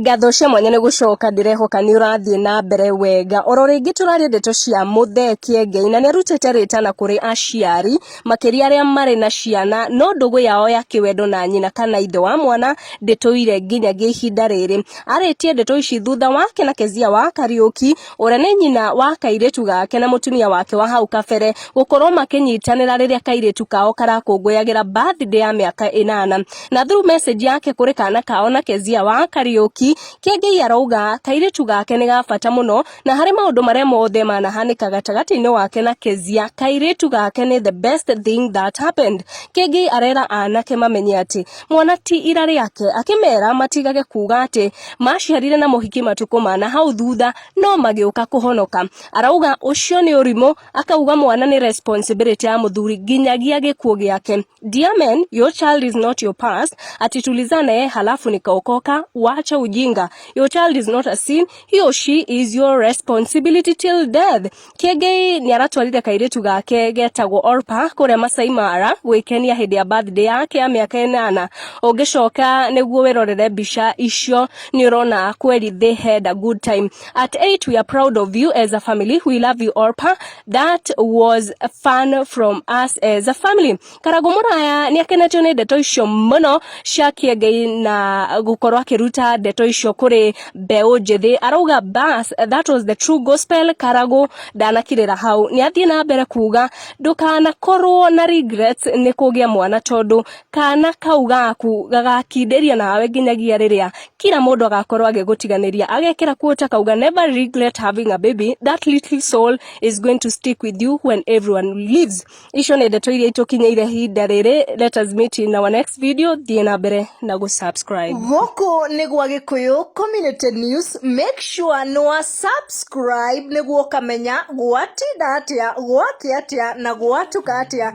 Ngatho cia mwanya nĩ gũcoka, ndĩrehoka nĩ ũrathiĩ na mbere wega. Oro rĩngĩ tũraria ndeto cia Muthee Kiengei, na nĩ arutĩte rĩtana kũrĩ aciari, makĩria arĩa marĩ na ciana no ndũgũ yao ya kĩwendo na nyina kana ithe wa mwana ndĩtũire nginyagia ihinda rĩrĩ. Arĩtie ndeto ici thutha wake na Kezia wa Kariũki, ũrĩa nĩ nyina wa kairĩtu gake na mũtumia wake wa hau kabere, gũkorwo makĩnyitanĩra rĩrĩa kairĩtu kao karakũngũyagĩra birthday ya mĩaka 8. Na through message yake kũrĩ kana kao na Kezia wa Kariũki, Kiengei arauga kairĩtu gake nĩ ga bata mũno, na harĩ maũndũ marĩa mothe manahanĩka gatagatĩ-inĩ wake na Kezia, kairĩtu gake nĩ the best thing that happened. Kiengei arera anake mamenye atĩ mwana ti ira rĩake, akĩmera matigage kuga atĩ maciarire na mũhiki matukũ mana hau thutha no magĩũka kũhonoka. Arauga ũcio nĩ ũrimũ, akauga mwana nĩ responsibility ya mũthuri nginyagia gĩkuũ gĩake. "Dear men, your child is not your past. Ati tulizaa na yeye halafu nikaokoka. Wacha ujinga. Your child is not a sin. He or she is your responsibility till death." Kiengei nĩ aratwarire kairĩtu gake getagwo Orpa kũrĩa Masai Mara gwĩkenia hĩndĩ ya birthday yake ya mĩaka 8. Ũngĩcoka nĩguo wĩrorere mbica icio, nĩ ũrona kweri they had a good time. "At 8, we are proud of you as a family. We love you, Orpa. That was fun from us as a family." Karago Mũraya nĩ akenetio nĩ ndeto icio mũno cia Kiengei na gũkorwo akĩruta ndeto icio kũrĩ mbeũ njĩthĩ. Arauga, "Bas, that was the true gospel." Karago ndanakirĩra hau, nĩ athiĩ na mbere kuga ndũkanakorwo na regrets nĩ kũgĩa mwana, tondũ kana kau gaku gagakindĩria nawe nginyagia rĩrĩa kila mũndũ agakorwo agĩgũtiganĩria. Agekĩra quote akauga, "Never regret having a baby. That little soul is going to stick with you when everyone leaves." Icio nĩ ndeto iria itũkinyĩire ihinda rĩrĩ. Let us meet in our next video. Thiĩ na mbere na gũ-subscribe. Gũkũ nĩ gwa Gĩkũyũ Community News. Make sure nĩ wa subscribe nĩguo ũkamenya gwatinda atĩa, gwakĩa atĩa na gwatuka atĩa.